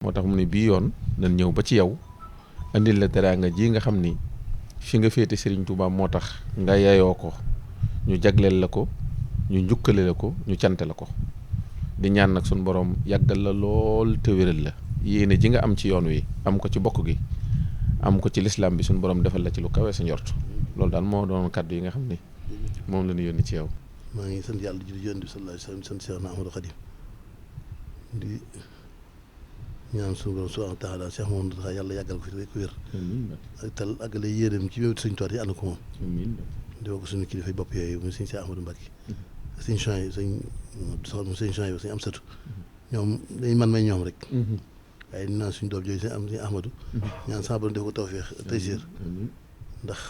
moo tax mu ne bii yoon nañ ñëw ba ci yow andil la teraanga ji nga xam ni fi nga féete Serigne Touba moo tax nga yayoo ko ñu jagleel la ko ñu njukkale la ko ñu cante la ko di ñaan nag suñu borom yàggal la lool te wéral la yéene ji nga am ci yoon wi am ko ci bokk gi am ko ci lislaam bi suñu borom defal la ci lu kawe sa njort loolu daal moo doon kàddu yi nga xam ni moom la ñu yónni ci yow. maa ngi sant yàlla julli yonent bi sallallahu alayhi wa sallam sant Cheikh Ahmadou Khadim di ñaan suñu borom subhanahu wa taala Cheikh Mamadou Khadim yàlla yàggal ko fi rek wér ak tal ak lay yéeneem ci wéwtu Sëñ Tuubaa yi ànd ko moom di woo ko suñu kilifa bopp yooyu muy sëñ Cheikh Ahmadou Mbacké ak sëñ Chouaïb yi sëñ soxna sëñ Chouaïb yi sëñ Amsatu ñoom dañ man may ñoom rek waaye ni naan suñu doom jooyu sëñ am sëñ Ahmadou ñaan sama borom def ko tawfeex taysiir ndax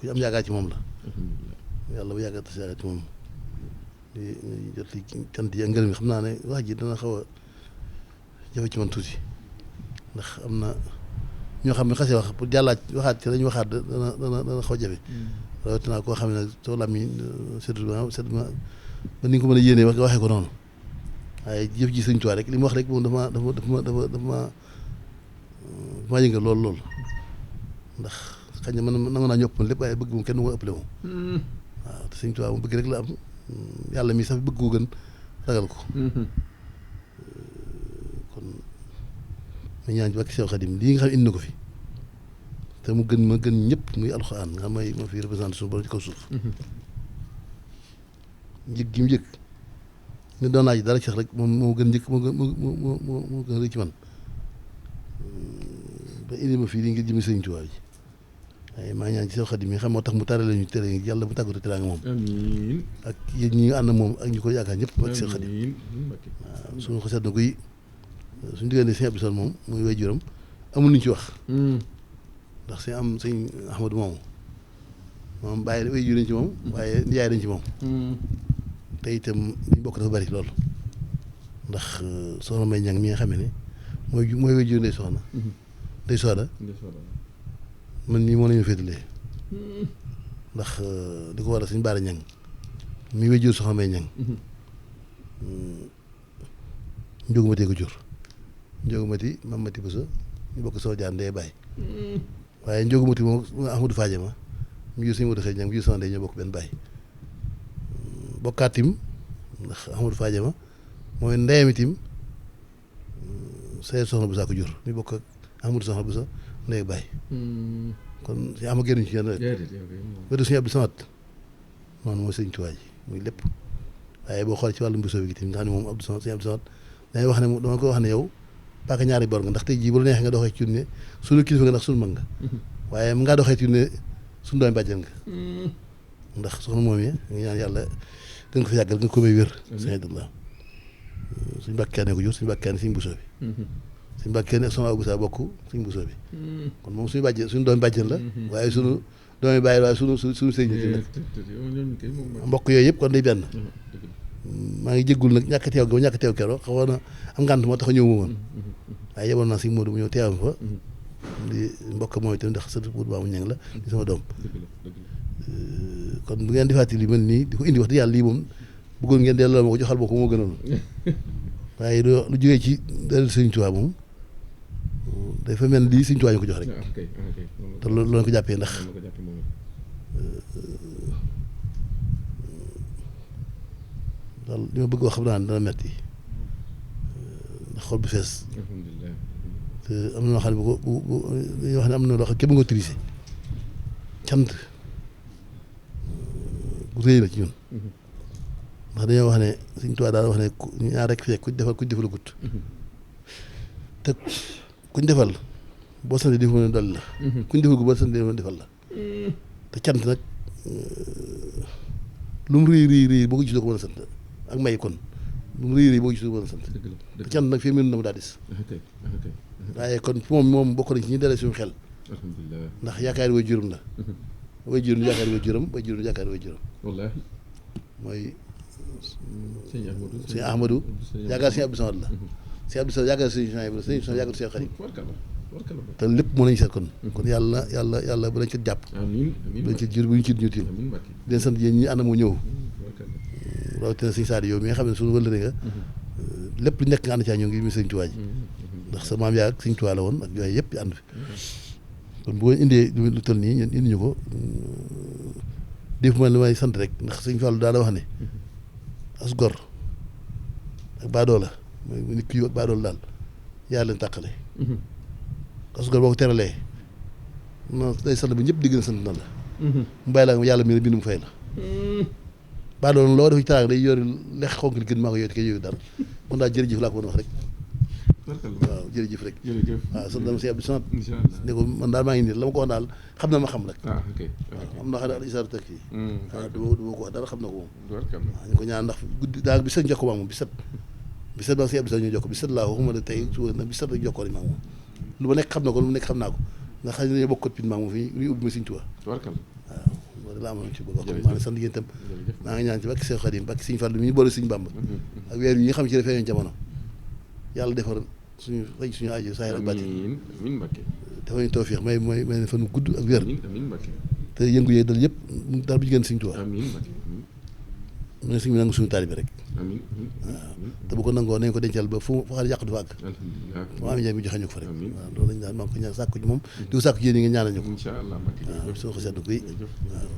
ku am yaakaar ci moom la yàlla bu yàgg tas yaakaar ci moom di jot li cant yi ak ngërëm yi xam naa ne wax ji dana xaw a jafe ci man tuuti ndax am na ñoo xam ne xasee wax pour jàllaat waxaat ci lañu waxaat dana xaw a jafe rawatina koo xam ne nag soo lam yi surtout ba ni nga ko mën a yéenee waxee ko noonu waaye jëf ji Sëñ Tuubaa rek li mu wax rek moom dafa ma yëngal lool ndax xëy na man nangu naa ñëpp lépp waaye bëgg moom kenn du ma ëppale moom waaw te Sëñ Tuubaa moom bëgg rek la am yàlla mi sax bëgg koo gën ragal ko kon ma ñaan ci wàkki Seex Xaadim lii nga xam ne indi na ko fi te mu gën ma gën ñëpp muy alxuraan nga xam may ma fi représenté suñu borom ci kaw suuf njëg gi mu njëg ne doon naa ci dara ci sax rek moom moo gën njëkk moo gën rëy ci man ba indi ma fii li ngir jëmi Sëñ Tuubaa ji waaye maa ñaan ci Seex Xaadim mi xam moo tax mu tare lañu tere yàlla bu tàggatu teraanga moom amiin ak yéen ñi ànd moom ak ñu ko yaakaar ñëpp ak Seex Xaadim waaw suñu ko seet na koy suñu diggante Sëñ Abdou Samad moom muy way juram amul lu ñu ci wax ndax si am Sëñ Ahmadou moom bàyyi way jur dañ ci moom waaye nijaay dañ ci moom te itam liñ bokk dafa bari loolu ndax soxna May Ñang mi nga xamee ne mooy way jur ndey soxna day sooda man nii moo nañu féetalee ndax di ko waral Sëñ Baara Ñang mi way jur soxna May Ñang njóogumatee ko jur njóogumati mam mati ba sa ñu bokk soo jaan ndey bàyyi waaye njóogumati moom Ahmadou Fadiama mu jur Sëñ Modou Xëy Ñang mu jur soxna ndey ñoo bokk benn bàyyi bokkaatim ndax Ahmadou Fadiama mooy ndeyam itim say soxna bu saa ko jur ñu bokk ak Ahmadou soxna bu sa ndey bàyyi kon si ama génnuñ ci yenn rek wetu Sëñ Abdou Samad noonu mooy Sëñ Tuubaa ji muy lépp waaye boo xoolee ci wàllu mbusoo bi itam nga xam ne moom Abdou Samad Sëñ Abdou Samad dañuy wax ne dama ko wax ne yow paaka ñaari bor nga ndax tey jii bu la neexee nga doxee ci ne suñu kilifa nga ndax suñu mag nga waaye mu ngaa doxee ci ne suñu doomi bàjjen nga ndax soxna moom yi nga ñaan yàlla gën ko fi yàggal gën ko may wér sëñ Abdallah suñu mbàkkee ko jur suñu mbàkkee ne suñu mbusoo bi suñu mbàkkee ne sama busaa bokk suñu mbusoo bi kon moom suñu bàjjen suñu doomi bàjjen la waaye suñu doomi bàyyi waaye suñu sëñ nag mbokk yooyu yëpp kon day benn maa ngi jéggul nag ñàkk teew ga ñàkk teew keroog xawoon na am ngànt moo tax ñëw ma woon waaye yeboon naa Sëñ Modou mu ñëw teewam fa di mbokk mooy itam ndax sëtu Modou Mamoune Niang la di sama doom kon bu ngeen di fàttali li mel nii di ko indi wax di yàlla lii moom bëggoon ngeen delloo ma ko joxal ma ko moo gënoon waaye lu jógee ci dal Sëñ Tuubaa moom dafa mel lii Sëñ Tuubaa ñu ko jox rek te loolu ko jàppee ndax daal li ma bëgg wax xam naa ne dana metti ndax xol bu fees te am na loo xam ne bu dañuy wax ne am na loo xam ne képp nga triché cant bu rëy la ci ñun ndax dañoo wax ne Sëñ Tuubaa daal wax ne ñaar rek fekk kuñ defal kuñ defal gut te kuñ defal boo sant di mën a dolli la kuñ defal gu boo sant di mën a defal la te cant nag lu mu rëy boo ko gis doo ko mën a sant ak may kon lu mu rëy boo ko gis doo ko mën a sant te cant nag fii mel na mu daa dis waaye kon moom bokk nañ ci ñi dalee suñu xel ndax yaakaar way juróom la way juróom yaakaar way juróom way juróom yaakaar way juróom wallaahi mooy Sëñ Ahmadou yaakaar Sëñ Abdou Samad la Sëñ Abdou Samad yaakaar Sëñ Chouaïb la Sëñ Chouaïb yaakaar Sëñ Xaadim te lépp mën nañu seet kon yàlla bu lañ ci jàpp bu lañ ci jur bu ñu ci ñu tiim di leen sant yéen ñi ànd moo ñëw rawatina Sëñ Sadio yow mi nga xam ne suñu wëllëre nga lépp lu nekk nga ànd caa ñëw ngi mi Sëñ Tuubaa ji ndax sa maam yaa ak Sëñ Tuubaa la woon ak yooyu yëpp ànd fi kon bu ngeen indee lu toll nii ñun indi ñu ko def ma li may sant rek ndax Sëñ Fallu daal wax ne as gor ak baadoo la mooy nit ki ak baadoo la daal yaa leen tàqale as gor boo ko teralee non day sant bi ñëpp digg na sant na la mu bàyyi laa yàlla mi bind mu fay la baadoo loo def ci teraanga day yori lex xonk li gën maa ko yooyu te kay yooyu dara kon daal jërëjëf laa ko mën a wax rek waaw jërëjëf rek waaw sant dama si Abdou Samad ne ko man daal maa ngi nii la ma ko wax daal xam na ma xam rek waaw am na xam ne al isaaru teg fii waaw du ma ko wax dara xam na ko moom waaw ñu ko ñaan ndax guddi daal bi set jokko maa moom bi set maa si Abdou Samad ñu jokko bi set laa waxuma ne tey suba nag bi set rek jokkoo maa moom lu ma nekk xam na ko lu ma nekk xam naa ko nga xam ne dañoo bokk pin maa moom fii ñuy ubbi ma Sëñ Tuubaa waaw loolu laa amoon ci bëgg wax maa ngi sant yéen itam maa ngi ñaan ci bakki Seex Xaadim bakki Sëñ Fallu mi ñu boole Sëñ Bàmba ak weer yi nga xam ci defee yoon jamono yàlla defar suñu fay suñu aajo saa ak bàcc dafa ñu tawfiix may ne fan gudd ak wér te yëngu yee dal yëpp dara bu jigéen Sëñ Tuubaa mu ne sëñ bi nangu suñu taalibe rek waaw te bu ko nangoo nañ ko dencal ba fu xam ne yàq du fa àgg moo am njaay mi joxe ñu ko fa rek waaw loolu lañ daan maa ngi ko ñaan sàkku ci moom di ko sàkku ci yéen yi nga ñaanal ñu ko waaw soo ko seddu kuy waaw